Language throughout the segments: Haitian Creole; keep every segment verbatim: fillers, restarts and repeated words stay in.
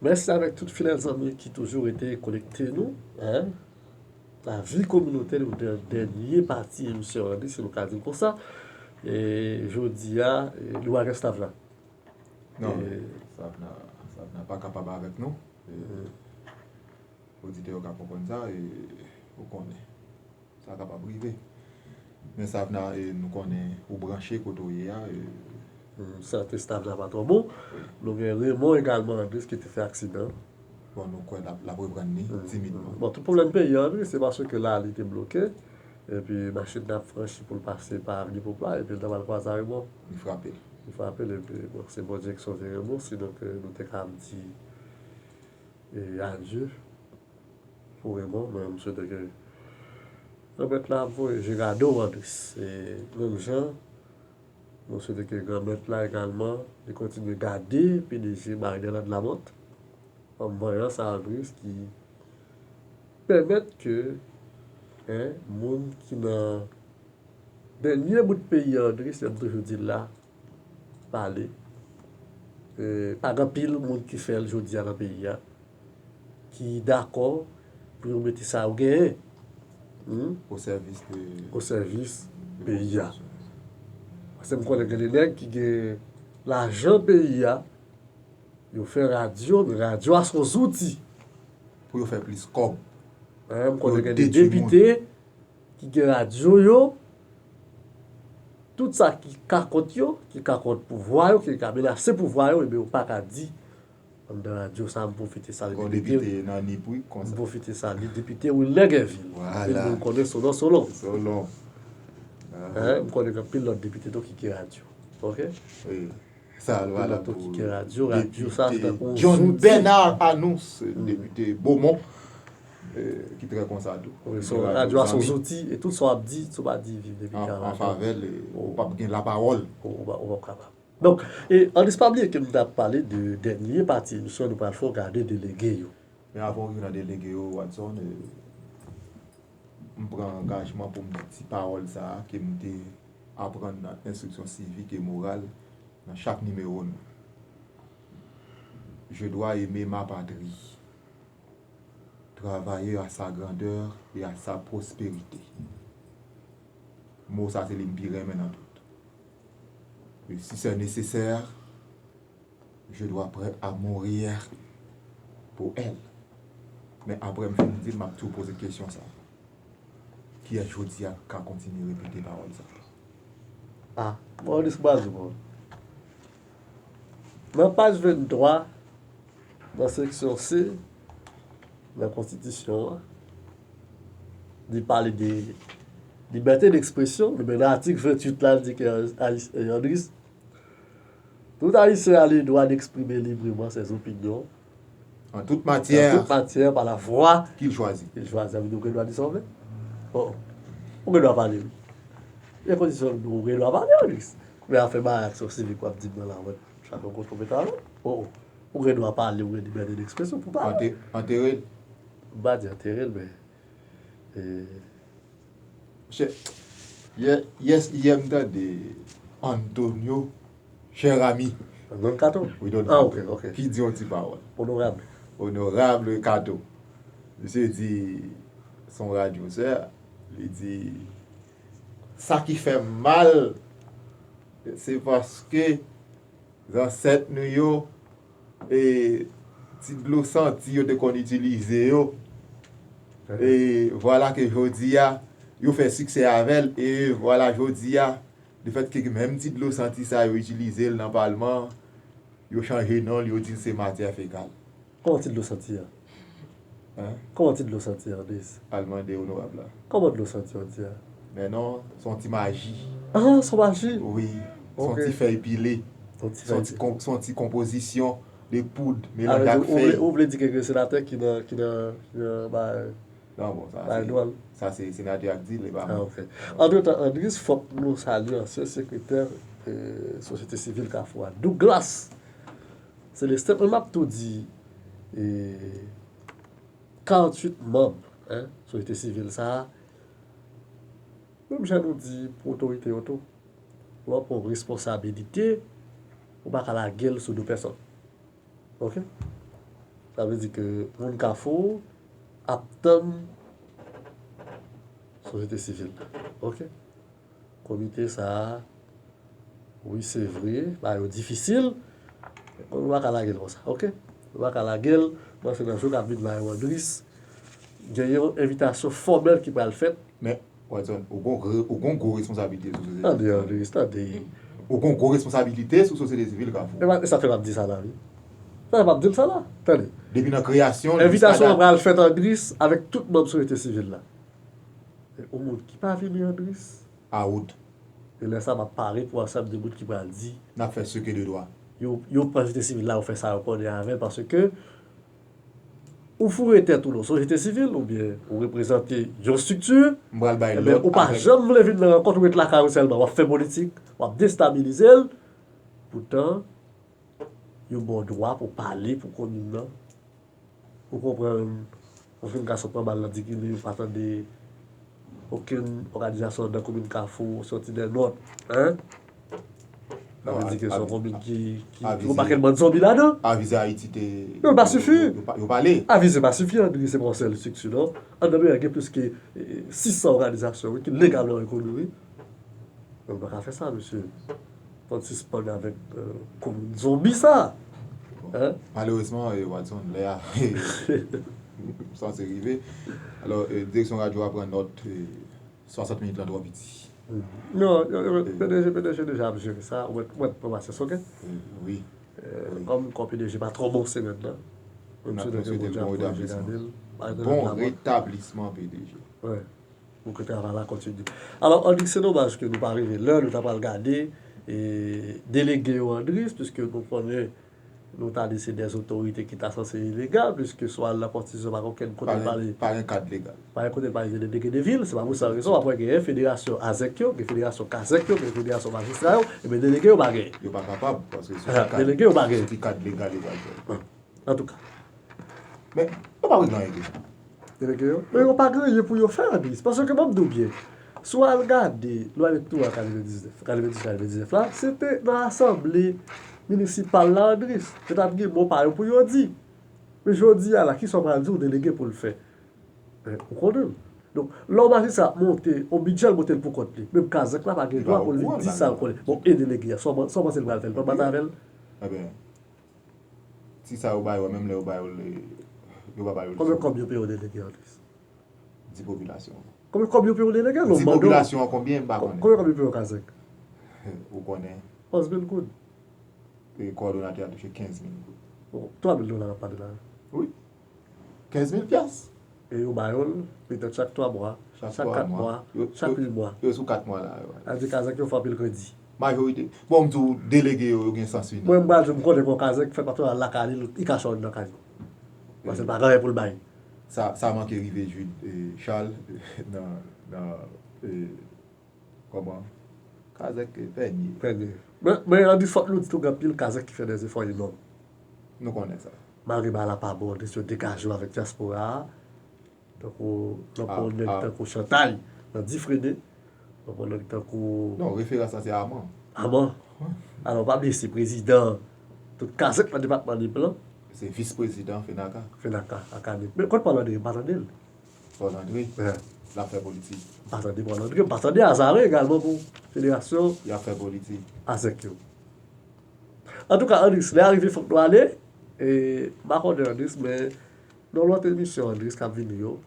Mèsi avèk tout fidèl zanmi ki toujou rete konekte nou, hein. Lavi kominotè, nou dè- dènye pati emisyon an, si nou ka di l konsa. E jodi a, e, nou avèk staff la. Non, e, staff la, staff la pa kapab avèk nou. E, oditè yo ka konprann sa, e, ou konnen. Sa kapab rive. Men Savna, e, nou konnen ou branche kote w ye a. E, hmm, sante staff la pa twò bon. Wi. Nou gen Raymond egalman Andris ki te fè aksidan. Bon, nou kwè l ap, l ap reprann li timidman. Bon, tout pwoblèm peyi a, Andris, se paske la li te bloke. Epi machin nan ap franchi pou l pase pa avni Pop la, epi l ta pral kwaze a Raymond. Li frape l. Li frape l, epi bon, se Bondye ki sove Raymond, sinon ke nou te ka ap di e adye pou Raymond, men m swete ke Granmèt la ap voye je gade w, Andris. E menm jan, nou swete ke Granmèt la egalman, li kontinye gade P D G Marie Delande Lamothe, fanm vanyan sa, Andris, ki pèmèt ke, en, moun ki nan dènye bout peyi a, Andris, jan m toujou di l la, pale. E, pa gen anpil moun ki fè l jodi a nan peyi a, ki dakò pou yo mete sa yo genyen, hmm, o sèvis de, o sèvis de peyi a. Paske m konnen gen de nèg ki gen lajan peyi a, yo fè radyo, men radyo a se yon zouti pou yo fè plis kòb. Hein, m konnen gen de depite ki gen radyo yo, tout sa ki ka kont yo, ki ka kont pouvwa yo, ki ka menase pouvwa yo, ebyen yo pa ka di anndan radyo sa, m pwofite salye depite, m pwofite salye depite Wilner Guervil. Anpil moun konnen Solon Solon. Solon. Hein, m konnen gen anpil lòt depite tou ki gen radyo. Ok? Wi. Sa valab pou depite John Bernard Annoux, depite Beaumont, e, ki trè konsa tou. Wi, radyo a se yon zouti, e tout sa w ap di, si w pa di viv depite an favè l, ou p ap gen lapawòl. Ou p ap kapab. Donk, e, Andris, pa bliye ke m t ap pale de dènye pati emisyon, nou pral fè w gade delege yo. Men avan w rive nan delege yo, Watson, e, m pran angajman pou m di ti pawòl sa a ke m te aprann nan enstriksyon sivik e moral nan chak nimewo nou. Je dois aimer ma patrie, travailler à sa grandeur et à sa prospérité. Mo sa se li m pi renmen nan tout. Et si c'est nécessaire, je dois prêt à mourir pour elle. Men apre m fin di l, m ap tou poze kesyon sa. Kiyès jodi a k ka kontinye repete pawòl sa? Ah, bon, li sou baz ou, bon. Nan paj venntwa, nan seksyon C, nan konstitisyon an, li pale de libète dekspresyon, men nan atik ventuit la, li di ke Ayis-, Andris, tout Ayisyen a le droit d'exprimer librement ses opinions en toute matière, en toute matière par la voie qu'il choisit. Qu'il choisit. Sa vle di ou gen dwa di sa w vle. Oh, oh. Ou gen dwa pale, wi. E kondisyon ou gen dwa pale, Andris. Men afè bagay aksyon sivik w ap di m nan la, wè. Chak yon kote w mete avè. Oh, oh. Ou gen dwa pale, ou gen libète dekspresyon pou pale. Ante-, antere l. M pa di antere l, men, e, Chè, yè, yè, yè m tande Antonio, cher ami. Don Kato? Wi, Don Kato. Ah, ok, ok. Ki di yon ti pawòl. Onorab. Onorab Kato. Misye di, se yon radyo sè, li di, sa ki fè m mal, se paske zansèt nou yo, e, ti dlo santi yo te konn itilize yo. E vwala ke jodi a, yo fè siksè avè l, e vwala jodi a, lefètke menm ti dlo santi sa yo itilize l nan palman, yo chanje non l, yo di l se matyè fekal. Kòman ti dlo santi a? Hein? Kòman ti dlo santi a, Andris? Al mande onorab la. Kòman dlo santi a, Andris? Men non, se yon ti maji. Ah, se yon maji? Wi, se yon ti fèy pile. Se yon ti fèy pile. Se yon ti kon-, se yon ti konpozisyon de poud, melanje ak fèy. Ou vle, ou vle di ke gen senatè ki nan, ki nan, ki nan, ba, non, bon, sa se, sa se senatè a k di l, e pa mwen. Ah, ok. Antretan, Andris, fòk nou salye ansyen sekretè, e, sosyete sivil Kafou a, Douglas Célestin, mwen m ap tou di, e, karanntuit manm, en, sosyete sivil sa a, menm jan nou di pou otorite yo tou, lè w pran responsabilite, ou pa ka lage l sou do pèsòn. Ok? Sa vle di ke moun Kafou ap tann sosyete sivil la. Ok. Komite sa a, wi, se vre, bagay yo difisil, men nou pa ka lage l konsa, ok? Nou pa ka lage l, paske nan jou k ap vin la yo, Andris, gen yon envitasyon fòmèl ki pral fèt. Men, Watson, ou gon gwo, ou gon gwo responsablite sou sosyete sivil. Tande, Andris, tande. Ou gon gwo responsablite sou sosyete sivil Kafou. E pa, sa fè m ap di sa la, wi. Sa fè m ap di l sa la. Tande. Depi nan kreyasyon l jiska dat. Envitasyon an pral fèt, Andris, avèk tout manm sosyete sivil la. E yon moun ki pa vini, Andris, a wout. E lè sa, m ap pare pou ansanm de moun ki pral di. N ap fè seke de dwa. Yo, yo pran sosyete sivil la, yo fè sa yo konnen avè l, paske ou foure tèt ou nan sosyete sivil, oubyen ou reprezante yon estrikti, m pral bay lòd avèk. Ebyen, ou pa janm vle vin nan rankont, ou ret lakay ou sèlman, w ap fè politik, w ap destabilize l. Poutan, yo ba w dwa pou pale pou komin nan. Ou konprann, yon jèn gason pran bal nan Dikili, ou pa tande okenn òganizasyon anndan komin Kafou soti dè nòt, en? Sa vle di ke se yon komin ki, ki, ki gon pakèt bann zonbi ladan. Avize Ayiti te. Yo pa sifi. Yo, yo pa, yo pale. Avize pa sifi, Andris, se pa yon sèl estrikti, non. Anndan peyi a gen plis ke, eh, sis san òganizasyon, wi, ki legal nan ekonomi. Men nou pa ka fè sa, mesye. Fò n sispann avèk, euh, komin zonbi sa. Bon. Hein? Malerezman, eh, Watson, lè a sanse rive. Alò, eh, direksyon radyo a pran nòt, eh, swasant minit lan twò piti. Non, yo, yo, eh, P D G, P D G deja ap jere sa. Ou mèt, ou mèt pran pasyans, ok? Eh, wi. Eh, wi. Kòm, kòm P D G pa twò bon semèn nan. N ap swete l bon retablisman. Bon retablisman, P D G. Wi. Pou ke travay la kontinye. Alò, Andris, se domaj ke nou pa rive lè nou ta pral gade, e, delege yo, Andris, piske nou konnen nou ta di se dè otorite ki ta sanse ilegal, piske swa l nan Pòtizon pa gen okenn kote l pale. Pa gen kad legal. Pa gen kote l pale de delege de vil, se pa pou sa rezon, w ap wè gen federasyon azèk yo, gen federasyon kazèk yo, gen federasyon majistra yo, ebyen delege yo pa gen. Yo pa kapab, paske sou ki kad, delege yo pa gen. Sou ki kad legal yo pral fè. Antouka. Men, yo pa regle anyen deja. Delege yo? Men yo pa gen anyen pou yo fè, Andris. Paske ban m di w byen, si w al gade lwa elektoral katrevendiznèf, katrevendiznèf, katrevendiznèf la, se te nan asanble minisipal la, Andris. Yo t ap gen mo pa yo pou yo di. Men jodi a la, kisa w pral di yon delege pou l fè? Eh, ou konnen l. Donk, lè yon majistra ap monte yon bidjè, l monte l pou kont li. Menm kazèk la pa gen dwa pou l vin di sa l konnen. Bon, e delege a, sa w, sa w panse l pral fè? L pral bat avè l? Ebyen, ti sa yo ba yo, menm lè yo ba yo l, yo pa ba yo l sou. Konbyen kòb yo peye yon delege, Andris? Di popilasyon an. Konbyen kòb yo peye yon delege? Non, m mande w. Di popilasyon an konbyen, m pa konnen. Konbyen kòb yo peye yon kazèk? Ou konnen. Onz mil goud. E kowòdonatè a touche kenz mil goud. Bon, twa mil dola n ap pale la. Wi. Kenz mil pyas. E yo ba yo l, petèt chak twa mwa, chak kat mwa, chak uit mwa. Yo sou kat mwa la, yo. Sa vle di kazèk yo fè anpil kredi. Majorite. Bon, m di w, delege yo, yo gen sans inik. Mwen, m pral di w, m konnen kon kazèk fè patwon lakay li, li ka chòt nan kay li. Paske l pa gen anyen pou l bay. Sa, sa manke rive Jude, eh, Charles, nan, nan, eh, kòman? Kazèk, eh, Pènye. Pènye. Men, men, Andris, fòk nou di tou, gen anpil kazèk ki fè dè zefò enòm. Nou konnen sa. Malgre bagay la pa bon, Andris, yo degaje yo avèk dyaspora a. Tankou, nan pran nèg tankou Chantay, nan Difrene, nan pran nèg tankou. Non, referans lan se Aman. Aman. Alò, pa bliye, se prezidan tout kazèk nan depatman Nip lan. Se vis prezidan Fenaka. Fenaka, ak Anip. Men, kote Paul André, m pa tande l. Paul André, l ap fè politik. M pa tande Paul André, m pa tande Azare egalman pou federasyon. Y ap fè politik. Azèk yo. Antouka, Andris, lè a rive, fòk nou ale. E, m pa konnen, Andris, men nan lòt emisyon, Andris, k ap vini yo,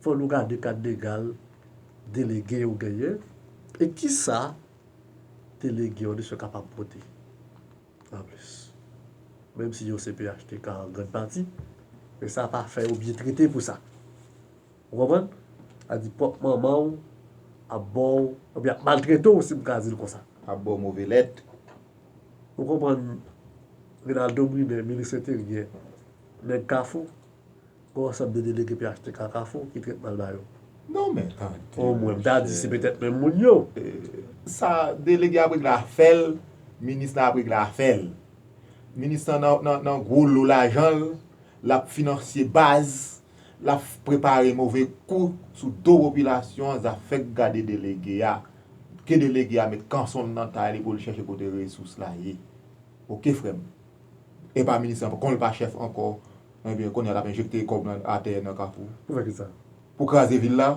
fò nou gade kad legal delege yo genyen. E kisa delege yo, Andris, yo kapab pote anplis? Menm si yo se P H T K an grann pati, men sa pa fè yo byen trete pou sa. Ou konprann? Sa di pwòp manman w ap ba w, oubyen ap maltrete w, si m ka di l konsa. Ap ba w move lèt. Ou konprann? Renaldo Brunner, minis enteryè, nèg Kafou, gen yon ansanm de delege P H T K Kafou ki trèt mal ba yo. Non, men tande. O mwen, m ta di se petèt menm moun yo. Eh, sa, delege ap regle afè l, minis la ap regle afè l. Minis lan nan, nan, nan gwo lo lajan l, l ap finansye baz, l ap prepare move kou sou do popilasyon an, zafè k gade delege a. Ke delege a met kanson l nan tay li pou l chèche kote resous la ye. Oke, frè m. E pa minis lan, kon l pa chèf ankò, Ebyen, kounye a l ap enjekte kòb nan atè nan Kafou. Pou fè ki sa? Pou kraze vil la.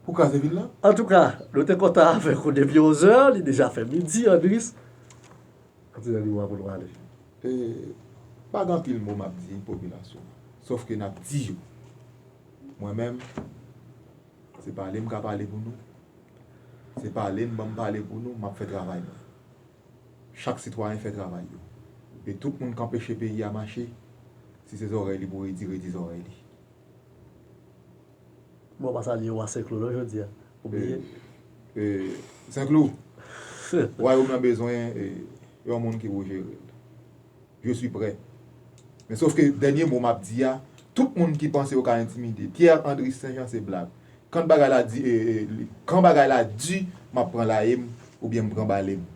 Pou kraze vil la. Antouka, nou te kontan avèk ou depi onzè, li deja fè midi, Andris. Kontinye li w pou nou ale. E, pa gen anpil mo m ap di popilasyon an. Sòf ke n ap di yo. Mwen menm, se pale m ka pale pou nou. Se pale m ban m pale pou nou, m ap fè travay mwen. Chak sitwayen fè travay yo. E tout moun k anpeche peyi a mache, si se zòrèy li pou redi, redi zòrèy li. Bon, pa salye wa Senklou non jodi a. Ou bliye? E, Senklou, wayòm nan bezwen e, yon moun ki pou jere l. Je suis prêt. Men sòf ke dènye mo m ap di a, tout moun ki panse yo ka entimide. Pierre Andris Saint Jean se blag. Kan bagay la di, e, e, kan bagay la di, m ap pran laye m, oubyen m pran bale m.